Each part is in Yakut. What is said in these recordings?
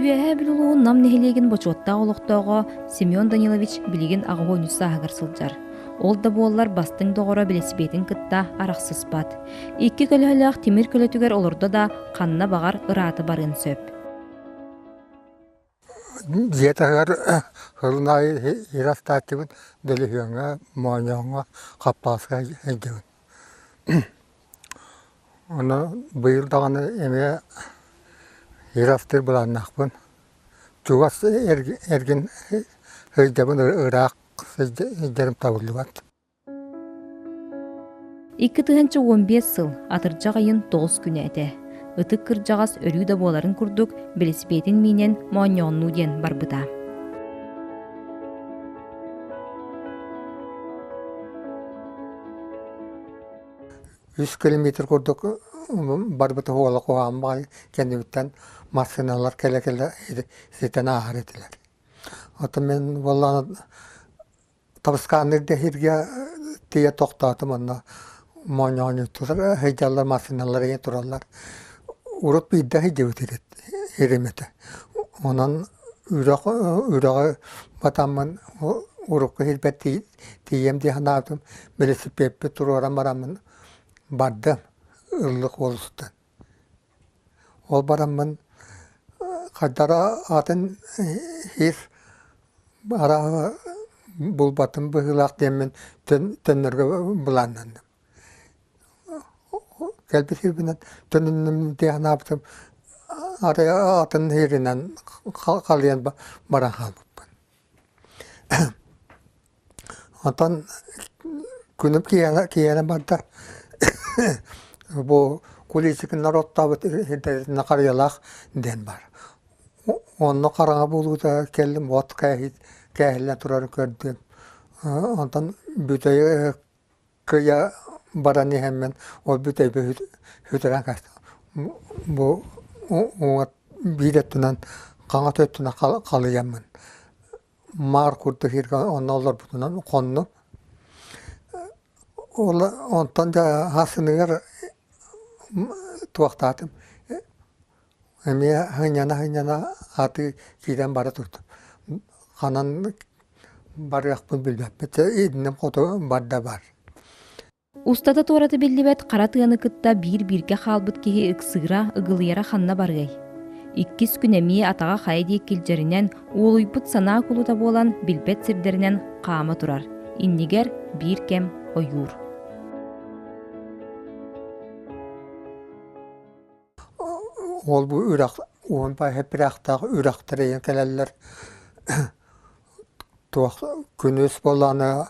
Үөһээ Бүлүү улууһун Нам нэһилиэгин бочуоттаах олохтооҕо Семен Данилович билигин 83 сааһыгар сылдьар. Ол да буоллар бастыҥ доҕоро бэлисипиэтин кытта арахсыспат. Икки көлөһөлөөх тимир көлөтүгэр олордо да ханна баҕар ыраата барыан сөп. Дьиэ таһыгар сылын аайы сир астааччыбын, дөлүһүөҥҥэ, моонньооҥҥо, хаппааска илдьэбин. Ону быйыл даҕаны эмиэ сир астыыр былааннаахпын. Чугас эргин сылдьабын, ыраах сылдьарым табыллыбат. 2015 сыл атырдьах ыйын 9 күнэ этэ. Ытык кырдьаҕас өрүү да буоларын курдук бэлисипиэтин миинэн моонньооннуу диэн барбыта. Үс километр курдук барбыт уола куһаҕан баҕайы кэннибиттэн массыыналар кэлэ-кэлэ ситэн ааһар этилэр. Оттон мин буоллаҕына Табыскаанныыр да иһиргэ тиийэ тохтоотум онно моонньоонньуттулар сылдьаллар массыыналар ийэ тураллар. Урут биирдэ сылдьыбыт ирим этэ. Онон үрэх үрэҕи батаммын урукку сирбэр тиийиэм дии санаабытым велосипедпит туруоран бараммын бардым ыллык уолустан. Ол бараммын хайдара атын ис арааһа булбатым быһыылаах диэммин төннөргө былааннанным. Кэлбит сирбинэн төнүннүм дии санаабытым арай атын сиринэн халыйан баран хаалбыппын. Онтон күнүм киэһэ барда бу Кулисикин народтаабыт сирдэринэ Харыйалаах диэн баар. Онно хараҥа буолуута кэллим от кээһиллэн турарын көрдүм. Онтон бүтэйи кыйа баран иһэммин ол бүтэйби сүтэрэн каастым. Бу биир өттүнэн хаҥас өттүнэн халыйаммын маар курдук сиргэ онно олорбутунан хоннум. Ол онтон дьэ сарсыныгар туохтаатым эмиэ сынньана-сынньана аты киирэн бара турдум. Ханан барыахпын билбэппит инним хоту барда бар. Устата туората биллибэт хара тыаны кытта биир-бииргэ хаалбыт киһи ыксыыра, ыгылыйара ханна барыай? Иккис күн эмиэ атаҕа хайа диэки илдьэринэн, уолуйбут санаа кулута буолан билбэт сирдэринэн хаама турар. Иннигэр биир кэм ойуур. Ол бу үрэх уон пирахтаах үрэхтэр ийэн кэлэллэр туох күнүс буоллаҕына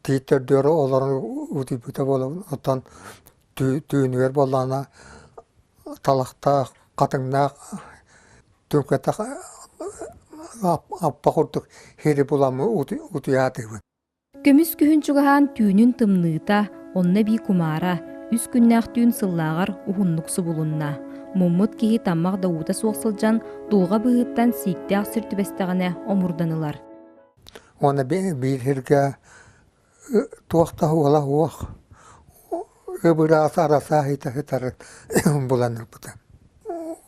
тиит төрдүгэр олорон утуйбута буолабын оттон түүнүгэр буоллаҕына талахтаах хатыҥнаах түҥкэтэх аппа курдук сири буламмын утуйаатыбын. Көмүс күһүн чугаһаан түүнүн тымныыта, онно эбии кумаара, үс күннээх түүн сыллааҕар уһуннук субулунна. Муммут киһи таммах да уута суох сылдьан, дулҕа быыһыттан сииктээх сир түбэстэҕинэ омурдан ылар. Уонна биир сиргэ туох да уола суох ыбыраас арасаа ыйта сытарын булан ылбыта.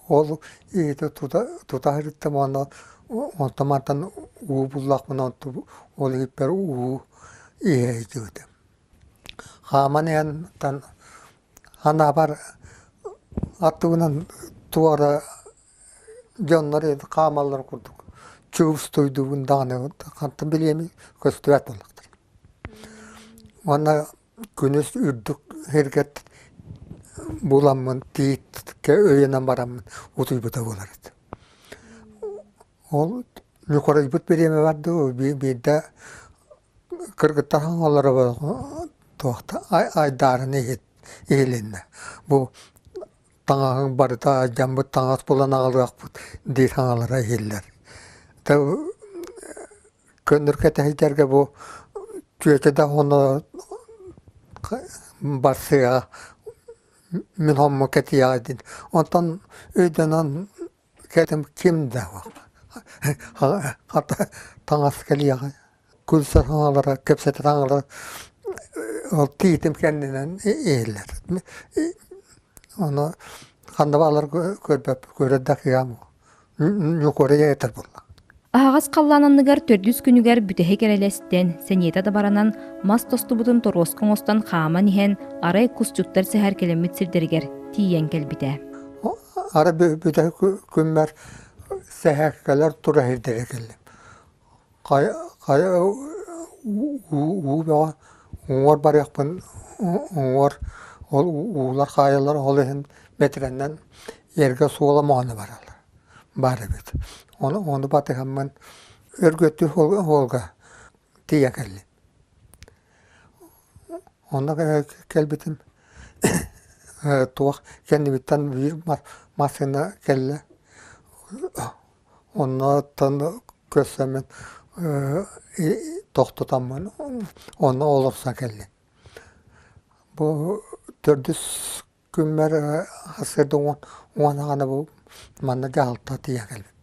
Ол иһити тута сырыттым уонна онтон мантан уу буллахпына ол иһиппэр уу иһэ сылдьыбытым. Хааман иһэн санаабар аттыбынан туора дьоннор хаамаллар курдук чугустуйдубун даҕаны хантан билиэмий көстүбэт буоллахтар. Уонна күнүс үрдүк сиргэ буламмын тииткэ өйөнөн бараммын утуйбута буолар этим. Ол ньукарыйбыт бириэмэ бар дуу биирдэ кыргыттар хаҥалара туохта айдаарын иһилиннэ. Бу таҥаһыҥ барыта алдьаммыт таҥас булан аҕалыахпыт диир саҥалара иһиллэр. Көннөргө тэһийдэргэ бу түөтэ да ону барсыаҕа мин хомму кэтиэҕэ диэн. Онтон өйдөнөн кэтим ким да хата таҥас кэлиэҕэ күлсэр саҥалара кэпсэтэр саҥалара ол тиитим кэннинэн иһиллэр. Ону ханна баалар көрбөппүт көрөр да кыам. Ньукуорайа этэр буолла. Аһаҕас халлаан анныгар төрдүс күнүгэр бүтэһик эрэлэстэн, сэниэтэ да баранан, мас тостубутун торуоска оҥостон хааман иһэн, арай кусчуттар сэһэркэлэммит сирдэригэр тиийэн кэлбитэ. Ара бүтэһик күммэр сэһэркэлэр тура сирдэрэ кэллим. Хайа хайа уу бөҕө уҥуор барыахпын уҥуор ол уулар хаайаллар ол иһин бэтэрэннэн эргэ суола моһоно бараллар баар эбит. Ону ону батыһаммын өргөттүү суолга тиийэ кэллим. Онно кэлбитим туох кэннибиттэн биир массыына кэллэ. Оннооттон көрсөммүн тохтотоммун онно олорсон кэллим. Бу төрдүс күммэр сарсыарда уон аҕана бу манна дьаһалта тиийэн кэлбиппит.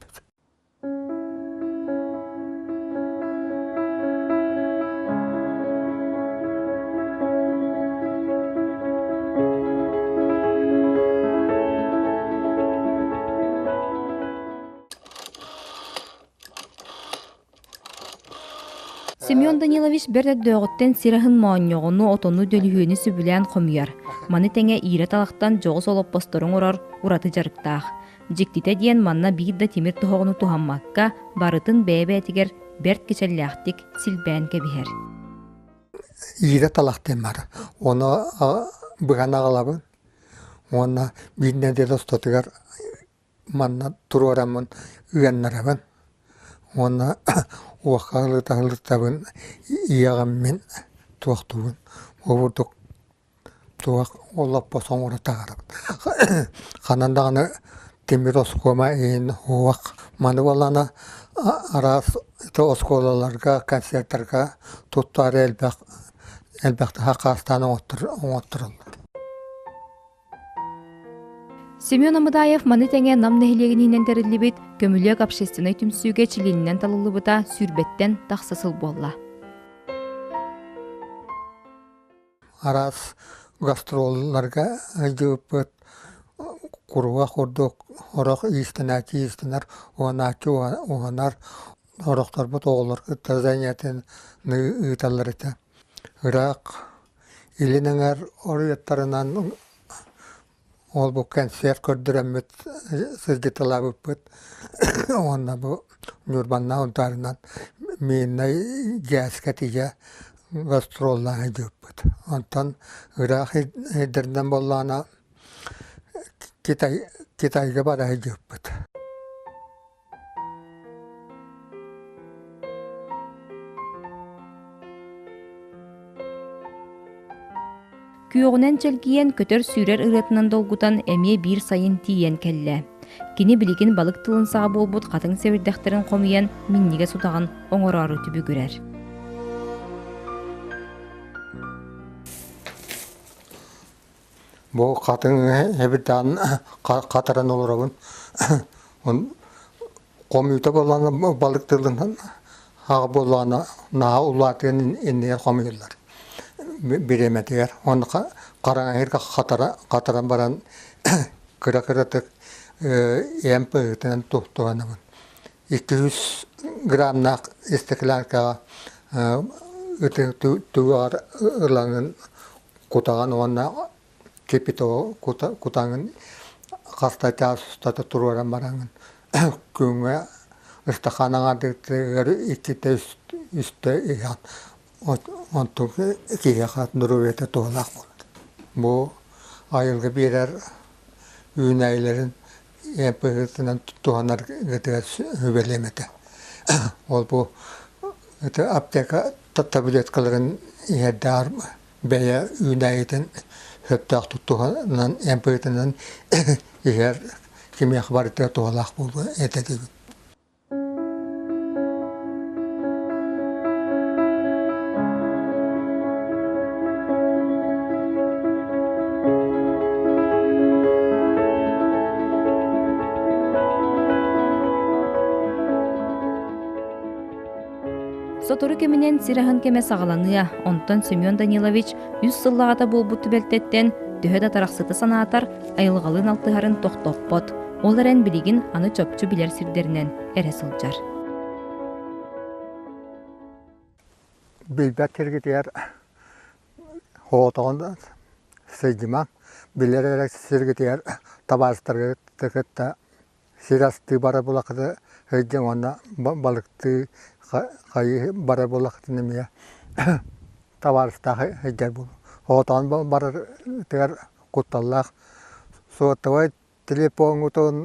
Семен Данилович бэрт өрдөөҕүттэн сир аһын моонньоҕону, отону, дөлүһүөнү сөбүлээн хомуйар. Маны тэҥэ иирэ талахтан дьоҕус олоппостору оҥорор ураты дьарыктаах. Дьиктитэ диэн манна биир да тимир тоһоҕону туһаммакка, барытын бэйэ-бэйэтигэр бэрт кичэллээхтик силбээн кэбиһэр. Иирэ талах диэн баар. Ону быһан аҕалабын уонна биир нэдиэлэ устатыгар манна туруораммын ыаннарабын уонна уохха ылыта-ылытабын иэҕэммин туохтуубун обурдук туох олоппос оҥоро таһаарабын ханан даҕаны тимир оскуома иһин уох маны буоллаҕына араас оскуолаларга концертарга туттаары элбэх элбэхтик хакаастаан оҥоттороллор. Семен Амыдаев маны тэҥэ Нам нэһилиэгин иһинэн тэриллибит Көмүлүөк общественнай түмсүүгэ чилиэнинэн талыллыбыта сүүрбэттэн тахса сыл буолла. Араас гастролларга сылдьыбыппыт, куруһуок курдук орох иистэнээччи иистэнэр, уһанааччы уһанар, орохторбут оҕолор кытта занятиены ыыталлар этэ. Ыраах Илин эҥэр оруйуоттарынан ол бу кэнсиэр көрдөрөммүт сылдьыталаабыппыт уонна бу Ньурбаннаах Унтаарынан Миирнэй дьээскэ тиийэ гастроллаан сылдьыбыппыт. Онтон ыраах сирдэринэн буоллаҕына Китай Китайга бара сылдьыбыппыт. Күөҕүнэн чэлгийэн, көтөр-сүүрэр ырыатынан долгутан эмиэ биир сайын тиийэн кэллэ. Кини билигин балык тылын саҕа буолбут хатыҥ сэбирдэхтэрин хомуйан минньигэс утаҕын оҥороору түбүгүрэр. Бу хатыҥ эбирдэҕин хатаран олоробун. Хомуйта буоллаҕына балык тылынан аҕа буоллаҕына наһаа улаатыан иннигэр хомуйуллар бириэмэтигэр. Уонна хараҥаһыырга хатаран баран кыра-кыратык эмп ыытынан туһанабын. 200 граммнаах стеклянкаҕа түгэҕэр ылаҥын кутаҕын уонна кипятогу кутаҥын хаста чаас устата туруоран бараҥын күҥҥэ ыстакаан аҥаардыытыгар иккитэ үстэ иһэн онтуҥ киһиэхэ доруобуйата туһалаах буолар. Бу айылҕа биэрэр үүнээйилэрин быһыытынан туһанаргытыгар сүбэлиэм этэ. Ол бу аптека таблеткаларын иһэрдээр бэйэ үүнээйитин сөптөөхтүк туһанан эмп быһыытынан иһэр кимиэхэ барытыгар туһалаах буолуо этэ диибин. Сотору кэминэн сир аһын кэмэ саҕаланыа, онтон Семен Данилович үс сыллааҕыта буолбут түбэлтэттэн Төһө да тарахсыта санаатар, айылҕалыын алтыһарын тохтоппот, ол эрэн билигин аны чопчу билэр сирдэринэн эрэ сылдьар. Билбэт сиргитигэр хоотоҕун сылдьымаҥ, билэр эрэ сиргитигэр табаарыстаргыт кытта сир астыы барар буоллаххытына сылдьыҥ уонна балыктыы хайыы барар буоллаххытына эмиэ табаарыстаах сылдьар буолуҥ. Оҕотоҕун барарыгар кутталлаах суотабай телефоҥҥутун